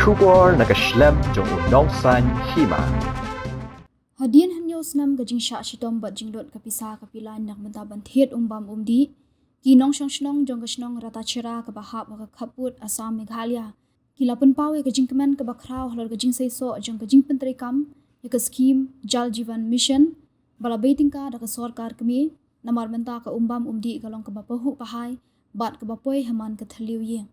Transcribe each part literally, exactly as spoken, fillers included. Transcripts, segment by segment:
Khubor na ka shlem jong u nongsaiñ hima. Hadien hynñiew snem ka jingshah shitom bad jinglut ka pisa ka pilain na ka bynta ban thied um bam um dih, ki nongshong shnong jong ka shnong Ratachera kaba hap ha ka khappud Assam Meghalaya ki la pynpaw ïa ka jingkmen kaba khraw halor ka jingseisoh jong ka jingpyntreikam ïa ka skhim Jal Jeevan Mission ba la bei tyngka da ka sorkar kmie, namar mynta ka um bam um dih ka long kaba pahuh pahai bad kaba poi ha man ka thliew ïing.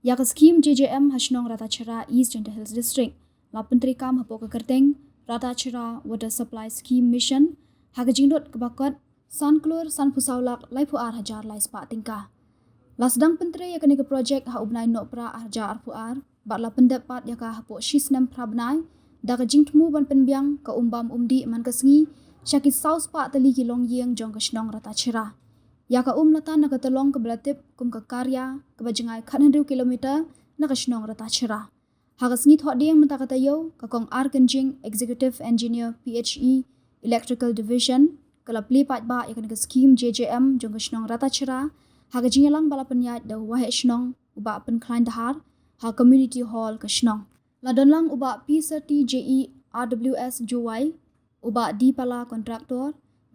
Ïa ka skhim J J M ha shnong Ratachera, East Jaintia Hills District la pyntreikam hapoh ka kyrteng Ratachera Water Supply Scheme Mission ha ka jinglut kaba kot san klur sanphew saw lak laiphew ar hajar lai spah tyngka. La sdang pyntrei ïa kane ka projek ha u bnai Nohprah ar hajar arphew ar bad la pyndep pat ïa ka hapoh shi snem phra bnai da ka jingthmu ban pynbiang ka um bam um dih man ka sngi sha ki saw spah tylli ki longïing jong ka shnong Ratachera. Ïa ka um la tan na ka tyllong kaba la tip kum ka Karia kaba jngai khathynriew kilometer na ka shnong Ratachera. Ha ka sngi Thohdieng mynta ka taïew, ka Kong R Kynjing, Executive Engineer, P H E, Electrical Division, ka la plie paidbah ïa kane ka skhim J J M jong ka shnong Ratachera ha ka jingïalang ba la pynïaid da u Waheh Shnong u Bah Pynkhlaiñ Dhar ha Community Hall ka shnong. La don lang u Bah P Sati J E R W S Jowai, u Bah D Pala Contractor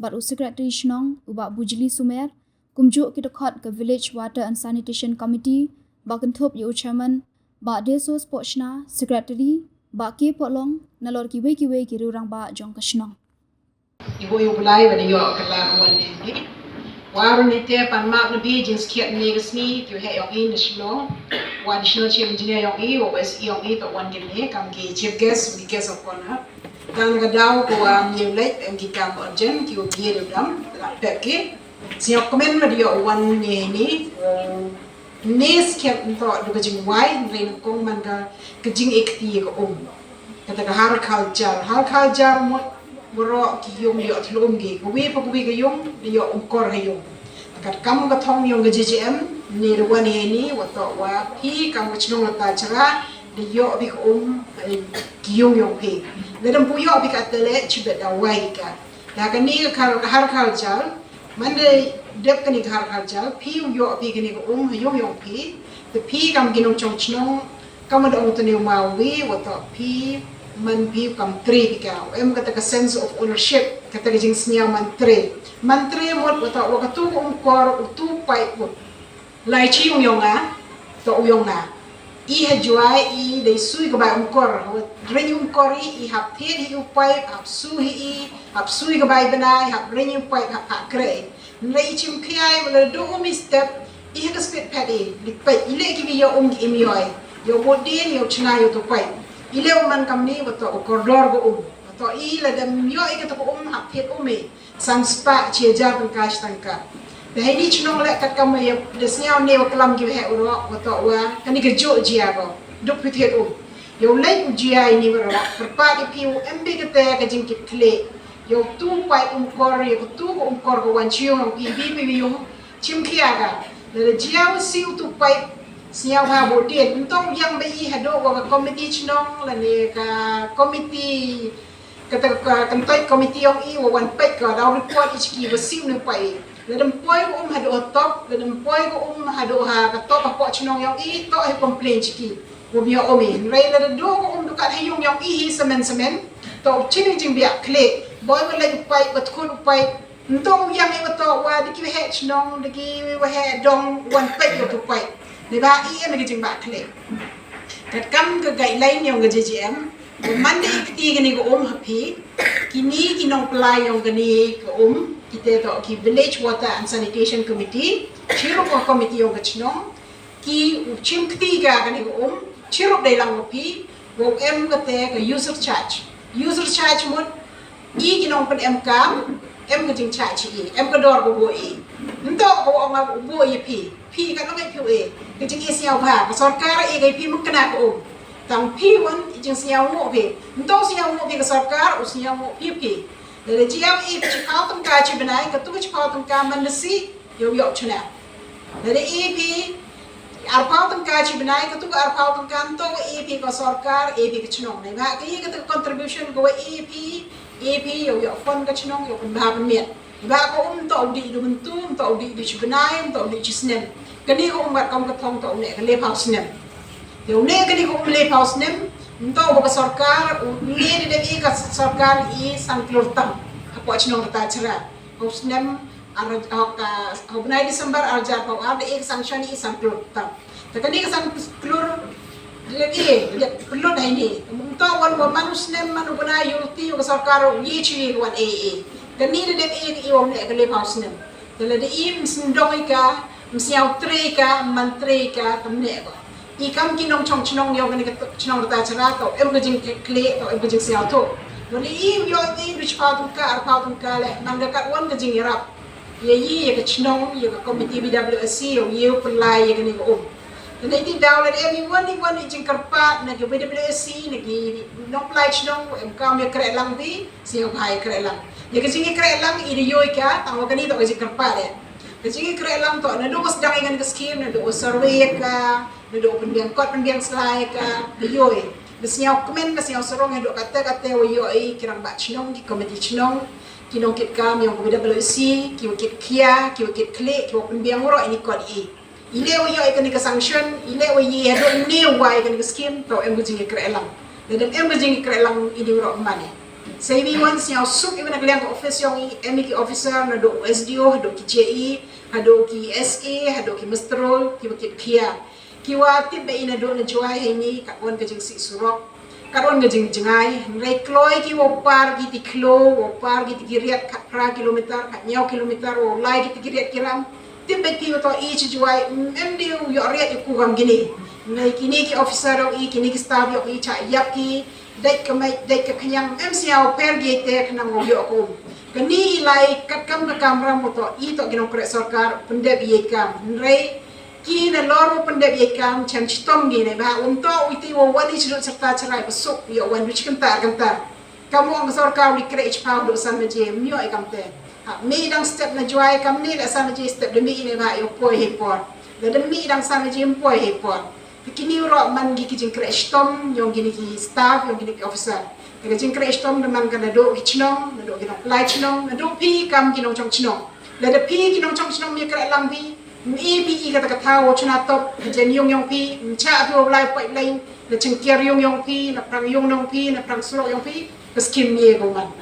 bad u Secretary Shnong u Bah Bujli Sumer, kumjuh ki dkhot ka Village Water and Sanitation Committee ba kynthup ïa u Chairman Bah Deso Spohshna, Secretary Bah K Pohlong, nalor kiwei kiwei ki rangbah jong ka shnong. Ibu ibu lai ba ïoh ka lad wan ni. Waru ni te pan map ni bi jingskhiat ni ka sngi ki heh ïong i national. Wa additional chief engineer ïong i, wa S E ïong i, to wan ki ni kam ki chief guest, ki guest of honor. Tang ka daw ko wa ngi lek em ki kam urgent ki u bie dam la pek ki. Sñiaw kmen ma dio wan ni ni. Ni skhem to du ka jingwai ni kong man ka ka jing ikti ka um. Kata ka har culture, har culture mut bro ki yung dio thlum gi. Ka wi pa ka wi ka yung dio um kor ha yung. Kat kam ka thong yung ka J J M ni da wan ni ni wa to wa phi kam ka chnong Ratachera. Da ïoh bik um ki yung ïong phi. Da dang pu ïoh bik atele chibet da wai ka. Da kani ka har har kal jal man da dep kani ka har kal jal phi u ïoh bik kani ka um ha yung ïong phi. Da phi kam ki nongchong chnong kam da ong tani ma wi wa to phi man phi kam tri bika. Em kata ka sense of ownership kata ka jingsñiaw man tri. Man tri mut wa to wa ka tu um kor u tu pai u. Lai chi ung yong nga, to u yong nga. I ha juai i dei sui ka bai ung kor, ring ung kor i, i hap thied hi u paip, hap su hi i, hap sui ka bai benai, hap ring u paip, hap hak kre. Nre i chim khiai, wala du um i step, i ha ka spit pet i, lik pet, i le ki bi yo um ki im yoi. Yo bo din, yo chna, yo to paip. I le u man kam ni, wa to u kor dor go um. Wa to i la dem yo i ka to um, hap thied um i. San spah chi hajar tyngka shi tyngka. Te hei ni chnong leh kat kam ïa da sñiaw ne wa klam ki heh u roh wa toh wa kani ka juh jia ko. Duk phi thied um. Ïa u leit u jia ini wa roh. Kyrpad ïa phi u em bi kata ka jingkit khlieh. Ïa u tu paip um kor ïa ka tu ka um kor ka wan chiung ïa u phi bi phi yung. Chim khia ka. Lada jia u si u tu paip sñiaw ha bo dien. Ntong yang ba i haduh wa ka komiti chnong lane ka komiti Kata ka kyntoit komiti yong i wa wan peit ka daw report i chiki wa siu ne u pai. Lada ym poi ka um haduh ha top, lada ym poi ka um haduh ha ka top ha pok chnong yong i, to hi complain chiki. Wa bia um i. Nrei lada duh ka um duh kat ha yung yong i hi semen semen. To u chini jingbiak klik. Boi wa leit u pai, wa tkun u pai. Ntong u yang i wa to wa diki wa heh chnong, diki wa heh dong, wan peit wa tu pai. Ni ba i em diki jingbak klik. Katkam ka guideline yong ka J J M, ka man da i kti kani ka um ha phi, kini ki nongpynlait yong kani ka um, kita to ki Village Water and Sanitation Committee, chirup ka committee yong ka chnong, ki u chim kti ka kani ka um, chirup dei lang wa phi, wa em kata ka user charge. User charge mut, i ki nongpynem kam, em ka jingchah chi i, em ka dor ka buh i. Nto ka ong u buh i phi, phi ka nong i phi u e, ka jing i sñiaw bha, ka sorkar i ka i phi mung kena ka um. Tang phi wan i jing sñiaw ngu phi, nto sñiaw ngu phi ka sorkar, u sñiaw ngu phi phi. Lada jia i ka chiphaw tyngka chi bnai, ka tu ka chiphaw tyngka man da si, Ïoh ïoh chuna. Lada i phi arphaw tyngka chi bnai, katu ka arphaw tyngka nto wa i phi ka sorkar, i phi ka chnong. Nai ba ka i katu ka contribution ka wa i phi, i phi ïoh ïoh fund ka chnong ïoh pynbha pynmiat. Nai ba ka um nto u dih du myntu, nto u dih du chi bnai, nto u dih chi snem. Kani ka um kat kam ka thong nto u ne ka lephaw snem. Te u ne kani ka um le phaw snem, mynta u ba ka sorkar, u ne da dep i ka sorkar i san klur tam. Hapoh chnong Rta Chra. Phaw snem, ar, ha, ha u bnai December, ar hajar phaw ar da i ka sanction i san klur tam. Te kani ka san klur, da dep i, da dep pynlut ha ini. Mynta wan ba man u snem, man u bnai yulti, u ka sorkar, u ye chi wan e e. Kani da dep i, i wan ne ka le phaw snem. Te lada i ym sngewdong i ka, ym sngewtrei ka, ym man trei ka, kam neh ko. I kam ki nongchong chnong ïong kane ka chnong Rta Chra, to em ka jingkhleh, to em ka jingsngewthuh. Lada i ym ïoh i du chiphaw tyngka, arphaw tyngka leh, man ka katwon ka jingïarap. Ïa i, ïa ka chnong, ïa ka komiti B W S C, ïa u pynlai ïa kane ka um. Te na kine ki daw lada em i wan i wan i jingkyrpad na ki B W S C, na ki nongpynlai chnong, em kam ïakhreh lang phi, sngewbha ïakhreh lang. Ïa ka jingïakhreh lang i da ïoh i ka, tang wa kane to ka jingkyrpad eh. Ka jingïakhreh lang to, naduh u sdang ïa kane ka skim, naduh u survey ïa ka, naduh u pynbiang kot pynbiang sla ïa ka, da ïoh i. Da sngewkmen, da sngewsarong, naduh kata kata wa ïoh i, ki rangbah chnong, ki komiti chnong, ki nongkitkam ïong ka B W S C, ki wa kit khia, ki wa kit khleh, ki wa pynbiang waroh ini kot i. I leh wa ïoh i kane ka sanction, i leh wa ïoh i haduh ne wa ïoh i kane ka skim, to em ka jingïakhreh lang. Lada em ka jingïakhreh lang i dei waroh man eh. Sa i wan sngewsuk i wan na ka liang ka office ïong i, em i ki officer, naduh u S D O, haduh ki J E, haduh ki S A, haduh ki muster roll, ki wa kit khia. Ki wa tip ba i naduh na Jowai ha ini, katwon ka jingsih surok. Katwon ka jingjngai, hynrei kloi ki wa par ki ti khloo, wa par ki ti ki riat khatphra kilometer, khathynñiew kilometer, wa lai ki ti ki riat ki ram. Tip beit phi wa to i chi Jowai, em, em dei u ïoh riat ïa u kam kine. Hynrei kine ki officer ïong i, kine ki staff ïong i, chah ïap ki, dait ka meit, dait ka khñiang, em sngewpher ki te khnang wa ïoh ka um. Kane i lai katkam ka kamram wa to i to ki nongkhreh sorkar, pyndep ïa i kam. Hynrei, ki nalor wa pyndep ïa i kam, chem chitom ki ne, ba, um to, u i ti wa wan i chi lut serta cherai, ba suk, ïoh wan du chi kynta, kynta. Kam wa ong ka sorkar u li khreh i chiphaw du san baje, ym ïoh i kam te. Ha, mih dang step na Jowai, kam ni la san baje step da mih i ne ba ïoh poi hei por. La da mih dang san baje ym poi hei por. Te kini u roh man ki ki jingkhreh chitom, ïong kini ki staff, ïong kini ki officer. Te ka jingkhreh chitom da man ka naduh ki chnong, naduh ki nongpynlai chnong, naduh phi kam ki nongchong chnong. La da phi ki nongchong chnong ym ïakhreh lang phi, ym i phi i kata ka thaw wa chuna top, ka jen ïong ïong phi, ym chah phi wa blai pipeline, na chingkiar ïong ïong phi, na phrang ïong nong phi, na phrang surok ïong phi, ka skim ym i ko man.